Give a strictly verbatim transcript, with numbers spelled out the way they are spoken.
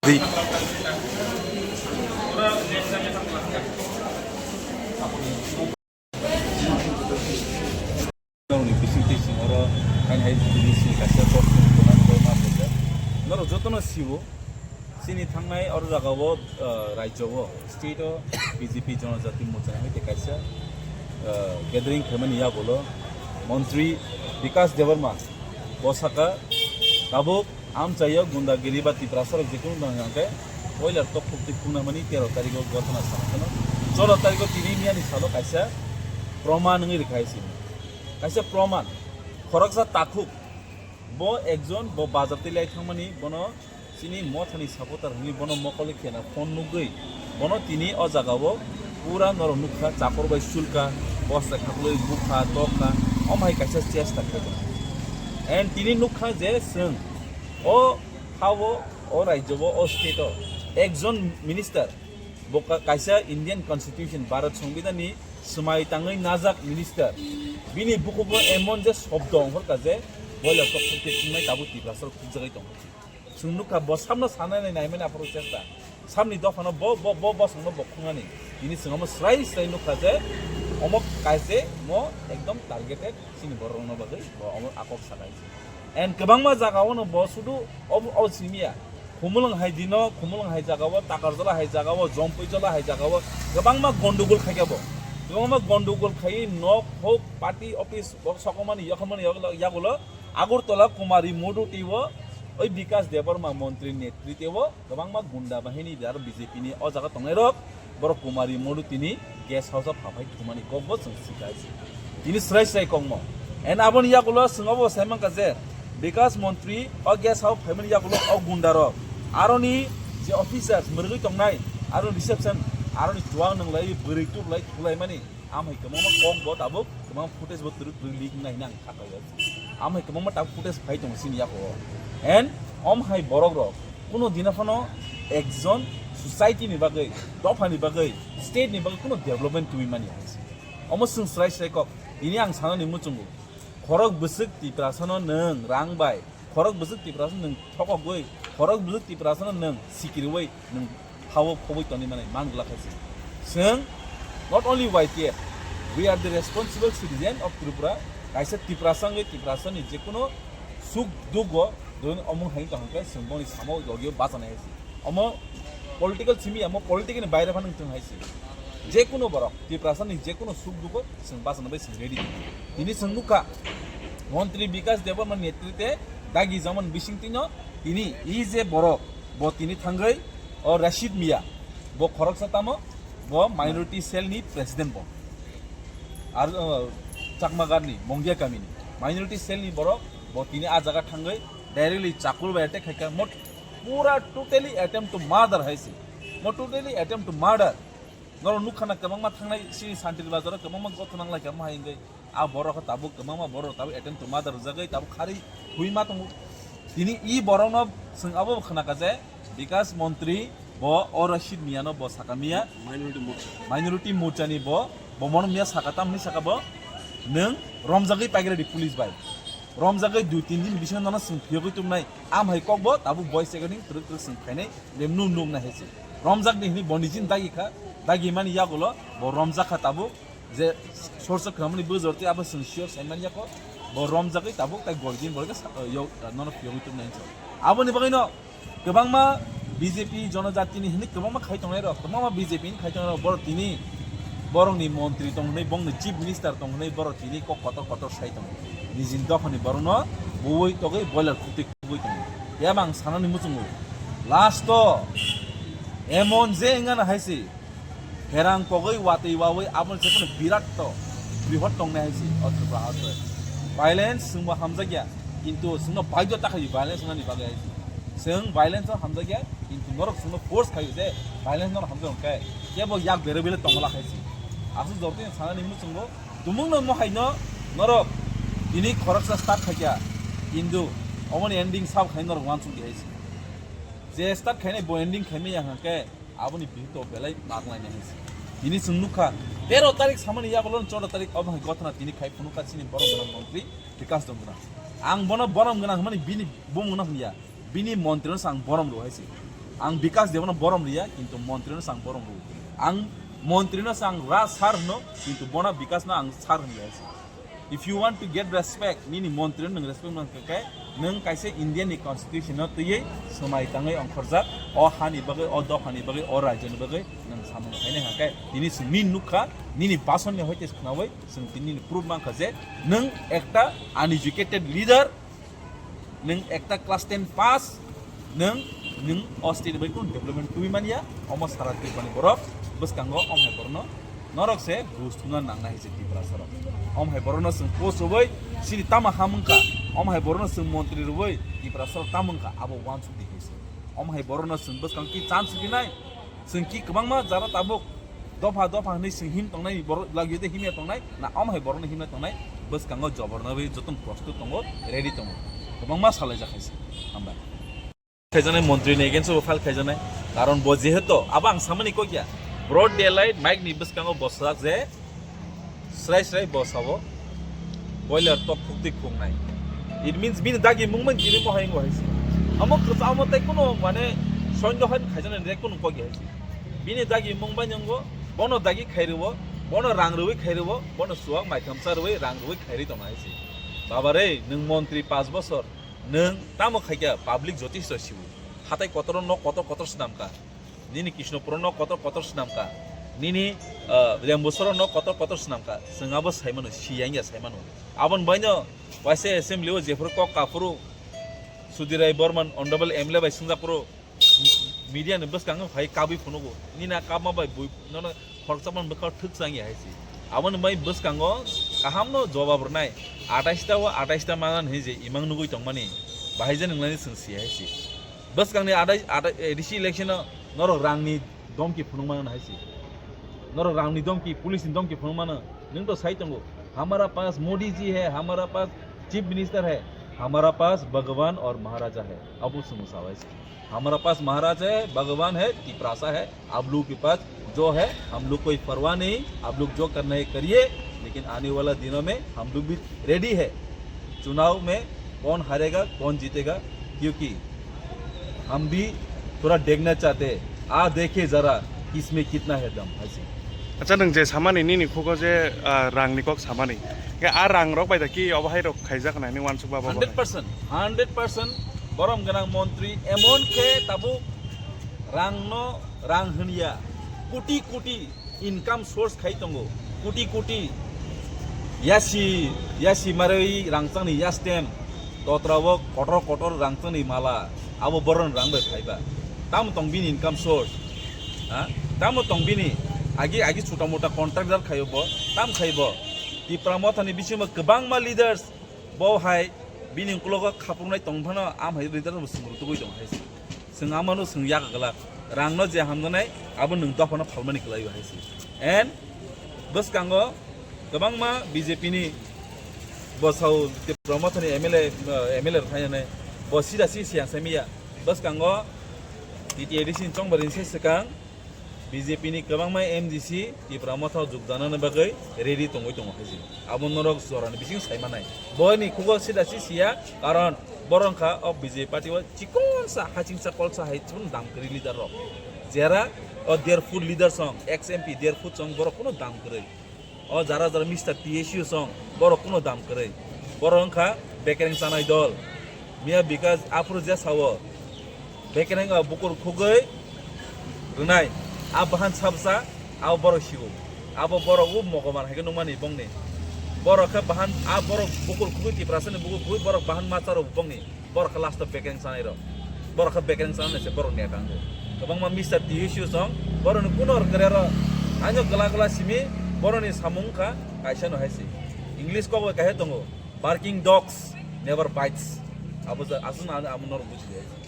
Di. Norokni bising twi sing oro hain hai bising kaisa kok song tongmani borok ma bujo. Norok jotono sio, chini thangnai oro jagao, ah, rajyo o, state o B J P Jonojati Morcha ni hai tei kaisa, ah, gathering khaimani yagulo Montri Bikash Debbarma bo saka tabuk Amchaio gundagiri ba Tiprasarok je kunu tong hwnkhe, boiler tok khuk twi khukna mani tero tarikh o gothana sana phano. Choudo tarikh o tini miyani salo kaisa proman wngwi rwkha hai sini. Kaisa proman. Khoroksa takhuk. Bo ekjon, bo bazar twi lai thangmani, bono chini mothani supporter hwnwi bono mokol khena phone nugwi, bono tini o jagao pura norok nukha, chapor bai sulka, bosta khaklwi bukha, tokha, omo hai kaisa chesta khlai tongo. And tini nukha je chwng o hao, o rajyo o, o state o ekjon minister, bo ka-, kaisa Indian Constitution, Bharat Songbidan ni swmai tangwi najak minister, bini bukhugo emon je shobdo ongkhorkha je boiler tok khuk twi khungnai tabuk Tiprasarok khukjagwi tongo. Chwng nukha bo samno sanani naimani aphuru chesta. Samni dophano bo, bo, bo bosongno bo khungnani. Tini chwng omo srai srai nukha je omo kaise mo ekdom targeted chini borokno bagwi bo omo akok sakai se. And kwbangma jagao no bo sudu obo, obo simiya. Khumulwng hai dino, Khumulwng hai jagao, Takarjola hai jagao, Jompuijola hai jagao kwbangma gondogol khaikha bo. Kwbangma gondogol khaiwi nok hok, party office, bo sokomani, yokhomani yog-, yagulo Agartala Kumari Modu teibo, oi Bikash Debbarma montri netrite o kwbangma gunda bahini aro B J P ni o jaga tongnai rok, borok Kumari Modu tini guest house o phaphai thumani kokbo chwng sika hai se. Tini srai srai kokmo. And aboni yagulo chwng obo sai mankha je Bikash montri o guest house phaimani yagulo o gunda rok aroni je officers mwrwgwi tongnai, aro reception, aroni chuwak nwnglai, bwrwi tuklai, thulaimani. Amhai kwbangma kok bo tabuk, kwbangma footage bo twrwk twrwk leak wngnai hwnwi ang kha kaiyo. Amhai kwbangma tabuk footage phai tongo chini yago. And omhai borok rok kuno dina phano ekjon society ni bagwi, dopha ni bagwi, state ni bagwi kuno development twi mani hai se. Omo chwng srai srai kok. Tini ang sanani muchungo. Khorok bwswk Tiprasano nwng rang bai, khorok bwswk Tiprasano nwng thokogwi, khorok bwswk Tiprasano nwng sikirwi, nwng hao khobwi toni mani man glak hai se. Chwng not only Y T F, we are the responsible citizen of Tripura. Kaisa Tiprasa wngwi Tiprasani jekunu suk dugo, doin omung hai tong hwnkhe chwng boni samo logio bachanai hai se. Omo political simi, omo political ni baire phano wngthung hai se. Jekunu borok Tiprasani jekunu suk dugo chwng bachana bai chwng ready. Tini chwng nukha Montri Bikash Debbarma netrite dagi jamani bisingtwino tini e je borok bo tini thangwi o Rashid Mia, bo khoroksa tamo, bo minority cell ni president bo. Ar, uh, Chakmagarh ni Mongia kami ni minority cell ni borok bo tini a jaga thangwi directly chakur bai attack khaikha. Mo pura totally attempt to murder hai se. Mo totally attempt to murder. Norok nukha na kwbangma thangnai chini Santir Bazar o kwbangma gothona wnglaikha mo hai wngwi. A borok khe tabuk kwbangma borok tabuk attempt to murder rwjagwi tabuk kharwi thwi ma tongo. Tini e borokno chwng abo khna kha je Bikash Montri bo o Rashid Mia no bo saka Mia Minority Morcha. Minority Morcha ni bo, bo mono Mia saka tamni saka bo nwng romjagwi paikha di police bai. Romjagwi dui tin din bisingo nono chwng phiyogwi tubunai. Am hai kok bo tabuk voice recording twrwk twrwk chwng khainai. Bem nuk nuk na hesi. Romjak ni hini bo nijin dagi kha, dagi mani yagulo bo romjak kha tabuk je sorsa khwmani bujor tei abo chwng sure sai man yako bo romjagwi tabuk tai goi din bo khe sa-, yo, nono phiyogwi tuk nai. Aboni bagwi no kwbangma B J P jonojati ni hini kwbangma khai tongnai rok, kwbangma B J P ni khai tongnai rok, borok tini borok ni montri tong hwnwi, bong ni chief minister tong hwnwi, borok tini kok kotor kotor sai tong. Nijin dophani borok no buwi togwi boiler khukti Wngwi tongo. Phiya ba ang sanani muchungo, last o emon je wngana hai se, pherang kogwi watwi wawi aboni se phano birat to, brihot tongnai hai se o Tripura haste. Violence chwngbo hamjakya, kintu chwngno baidhyo ta khai violence wngnani bagwi hai se. Chwng violence o hamjakya, kintu norok chwngno force khaio je violence norok hamjakya hwnkhe kebo yak berwi bele tongla hai se. Aswk jotoni sanani muchungo, Tumungno mohai no norok tini khoroksa start khaikha, kintu omoni ending sabo khai norok uansuk di hai se. Je start khainai bo ending khaimaya hwnkhe aboni bihik to belai paglainai hai se. Tini chwng nukha tero tarik samani yagulo choudo tarik obo hai gothana tini khai phunukha chini borom gwnang montri Bikash Debbarma. Ang bono borom gwnang hwnmani bini bumungno hwnya. Bini montrino se ang borom rw hai se. Ang Bikas Debano borom riya, kintu montri no sang borom ru. Ang montri no sang ra sir hwno, kintu bona Bikas no ang sir hwnya. If you want to get respect, nini montri no nwng respect man khe, nwng kaisa India ni constitution no twiwi swmai tangwi ongkhorjak, o hani bagwi, o dophani bagwi, o rajyo ni bagwi nwng samung khainai hakhe, tini swng nini nukha, nini bason ni hoite khnawi, swng tini nini proof mankha je nwng ekta uneducated leader, nwng ekta class ten pass, nwng, nwng o state bai kunu development twi manya, omo sara Tripura ni borok bwskango om hai borno norok se ghus thumna nangnai hai se Tiprasa rok. Om hai borno swng post rwui sini tamo ham wngkha, om hai borno swng montri rwui Tiprasa rok tamo wngkha, abo uansuk di hai se. Om hai borno swng bwskang ki chance rinai, swng ki kwbangma jara tabuk dopha dopha hwnwi swng him tongnai, borok lagiyode himya tongnai, na om hai borokno himna tongnai, bwskango joborno bai jotono prostut tongo, ready tongo, kwbangma salaijak hai se. Hambai. Khaijaknai montri ni against o file khaijaknai, karon bo jehetu abo ang samani kok ya, broad daylight mic ni bwskango bosajak je srai srai bo sabo boiler tok khukti khuknai. It means bini dagi mung man kiri mo hai ngo hai se. Amo kwchamo tei kuno mane soindo hai khaijaknai rek kuno kok ya hai se. Bini dagi mung bai nyango, bono dagi khairwo, bono rang rwi khairwo, bono suwak maitham cha rwi rang rwi khairi tongna hai se. Baba re, nwng montri panch bosor, nwng tamo khaikya public jotisto siwi. Hatai kotoro nok kotor kotor swnamka. Nini Krishnapuro nok kotor kotor swnamka. Nini, ah, Rembusoro nok kotor kotor swnamka. Swng abo saimano, siyang ya saimano. Abon baino, waisa assembly o jephuru kok kaphuru, Sudhir Rai Borman, honorable M L A bai swngjakphuru, media ni bwskango phai kabwi phunugo. Nini a kabma bai bui, nono khoroksa man bwkha thwk chang ya hai se. Aboni bai bwskango kahamno jobab rwnai. Atais ta o atais ta manan hinwi je imang nugwi tongmani. Bahai je nwnglani swng si hai se. Bwskangni adai, adai, A D C election o norok rangni domki phunuk mano hai se. Norok rangni domki, police ni domki phunuk mano. Nwng to sai tongo. Hamara pass Modi ji hai, hamara pass Chief Minister hai, hamara pass Bhagwan aur Maharaja hai. Abo swng sa hai se. हमारा पास महाराज है, भगवान है, तिपरासा है, आप लोगों के पास जो है, हम लोग कोई परवाह नहीं, आप लोग जो करना है करिए, लेकिन आने वाला दिनों में हम लोग भी रेडी है। चुनाव में कौन हारेगा, कौन जीतेगा, क्योंकि हम भी थोड़ा देखना चाहते हैं। आ देखिए जरा, किसमें कितना है दम, ऐसे। Acha, nwng je samani nini khugo je, ah, rangni kok samani. Ke a rang rok bai da ki obo hai rok khaijak nai ni wansuk ba ba. Hundred percent, hundred percent borom gwnang montri emon khe tabuk rangno rang hwnya koti koti income source khai tongo, koti koti yasi yasi marwi rangchakni yastem totra o kotor kotor rangchakni mala abo boron rang bai phaiba. Tamo tong bini income source? Ha? Tamo tong bini? Agi agi chuta muta contractor khayo bo, tam khai bo. Tipra Mothani bisingo kwbangma leaders bo hai bini uklogo khapuknai tong phano am hai leader bo swngru tugui tong hai se. Swng amano swng yak glak. Rangno je hamjaknai abo nwng dophano phalmani kwlaio hai se. And bwskango kwbangma B J P ni bosao Tipra Mothani M L A, eh, M L A rok thainani bo sida si siyang sai miya. Bwskango T T A D C ni chongbar ni se swkang B J P ni kwbangma M D C Tipra Motha o jukdanani bagwi ready tongwi tongo hai se. Abo norok jorani bising sai manai. Boini khugo sida si siya, karon borok wngkha o B J P party o chikonsa hachingsa kolsa hai chwng dam kwrwi leader rok. Jera o der foot leader song, ex M P der foot song borok kuno dam kwrwi. O jara jara Mister T S U song, borok kuno dam kwrwi. Borok wngkha bekereng chanai dol. Miya Bikas aphuru je sao, bekereng o bukur khugwi rwnai. A bahan sabsa, abo borok sigo. Abo borok o mogoman hai khe nukmani bongni. Borok khe bahan, a borok bukur khugwi Tiprasani bukur khugwi borok bahan macharo bongni. Borok khe last o bekereng sanai rok. Borok khe bekereng sanai se borok ni tango. Kwbangma Mister T S U song, borok ni kuno rwkre ro. Aino gla gla simi, borok ni samung kha kaisa no hai se. English kok bai kaisa tongo. Barking dogs never bites. Abo ja, aswk na amo norok buji hai se.